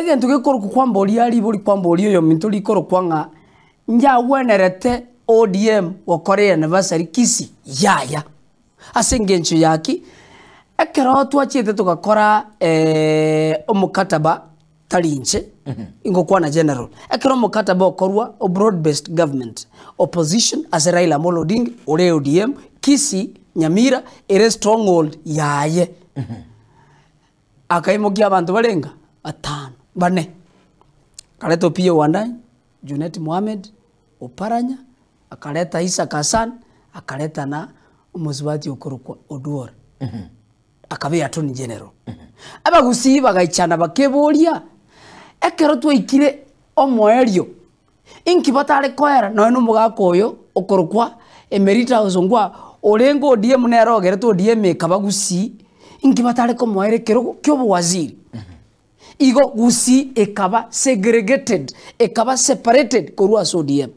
Egento gekorokwa kwamboria ribori kwamboria oyominto rikorokwa ng'a njagwenerete ODM gokora eanniversary Kisii? Yaya. Ase engencho ya ki? Ekero twachiete togakora omokataba tari inche, ingokwana general, ekero omokataba okorwa o broad based government, opposition ase Raila Amolo Odinga ore ODM, Kisii, Nyamira ere stronghold yaye. Akaimokia abanto barenga batano, bane. Akareta Opiyo Wandayi, Junet Mohamed, Oparanya, akareta Isaac Hassan, akareta na omosubati okorokwa Oduor. Akaba Attorney General. Abagusii bagaichana bakeboria, ekero twaikire omoerio, inki batare koera nonya na omogaka oyo okorokwa Emeritus Ongwae orenge ODM nere ogerete ODM ekaba Gusii, inki batare komoera ekerogo kia obowaziri? Igo Gusii ekaba segregated, ekaba separated korwa ase ODM.